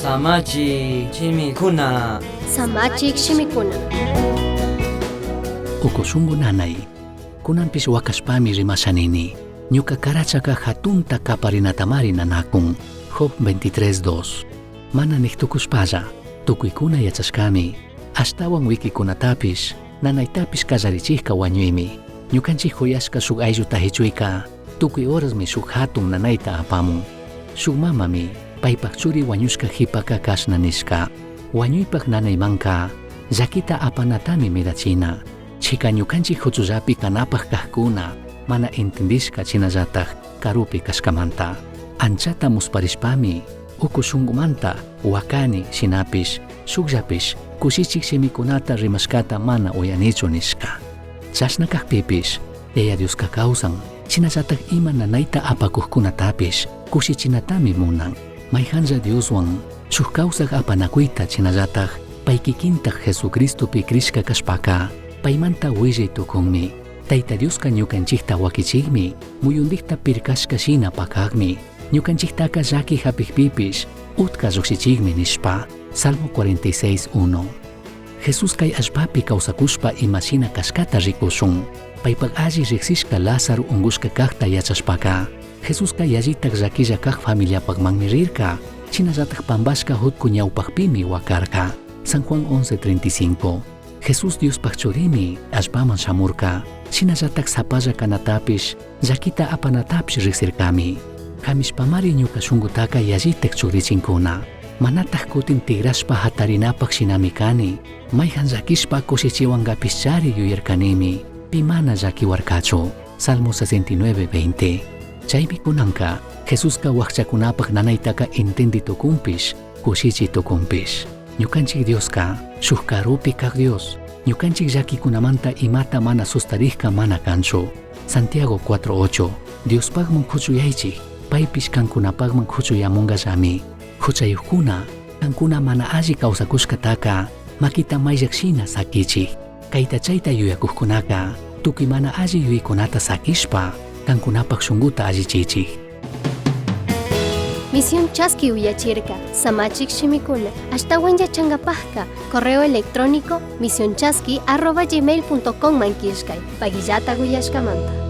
Samachik shimikuna. Samachik shimikuna. Uku shungu nanay. Kunanpish huacashpami rimasha nini. Ñuca carachaca jatunta caparinatamari nanacun. Job 23.2. Mana nij tucushpalla, tucuicuna yachashcami. Ashtahuan huiquicunatapish, nanaytapish callarichijca huañuimi. Ñucanchij juyashca shuk aylluta jichuica, tucui horasmi shuk jatun nanayta apamun. Shuk mamami, paipaj churi huañushca jipaca cashna nishca. Huañuipaj nanaimanca, llaquita apanatami mirachina. Chika ñucanchij juchullapi canapaj cajcuna, mana entendishca shinallataj carupi cashcamanta. Anchata musparishpami, uku shungumanta huacani shinapish, shujllapish cushichij shimicunata rimashcata mana uyanichu nishca. Chashna cajpipish, Yaya Dioska kawsan, shinallataj ima nanayta apakujkunatapish kushichinatami munan. Mayhanlla Dioswan shuk kawsaj apanakuyta shinallataj pay kikintaj Jesucristopi crishka kashpaka, paymanta willay tukunmi. Tayta Dioska ñukanchikta wakichikmi, muyundikta pirkashka shina pakakmi. Ñukanchiktaka llaki hapikpipish utka llukshichikmi nishpa. Salmo 46.1. Jesús kay allpapi kawsakushpa imashina kashkata rikushun. Paypak alli riksishka Lázaro ungushka kajta yachashpaka, Jesuska yallitak llaquilla kaj familiapakmanmi rirka, shinallatak pambashka jutcu ñawpakpimi wakarka. San Juan 11:35. Jesús Diospaj churimi allpaman shamurka, shinallatak sapalla kanatapish, llaquita apanatapish riksirkami. Kamishpamari ñuka shungutaka yallitak chugrichinkuna. Manataj kutin tigrashpa jatarinapaj shinami kani. Mayhan llaquishpa kushichiwankapishchari yuyarkanimi. Pi mana llaquiwarkachu. Salmo 69:20. Chaymi kunanka Jesuska wakchakunapaj nanaytaka entendi tukunpish, kushichi tukunpish. Ñukanchik Dioska shuk karupi kak Dios. Ñukanchik llaquikunamanta imata mana sustarijka mana kanchu. Santiago 4:8. Diospajman kuchuyaychik, paypish kankunapajman kuchuyamunkallami. Huchayuqkuna, kankuna mana alli kawsakushkataka makita mayllak shina sakichik. Kayta chayta yuyakuqkunaka tukuy mana alli yuyaykunata sakishpa kankunapaj shunguta allichichik. Misión Chaski uyachirka, Samachik shimikuna, ashtawan yachankapajka, correo electrónico misionchaski@gmail.com man killkay, pagillata uyashkamanta.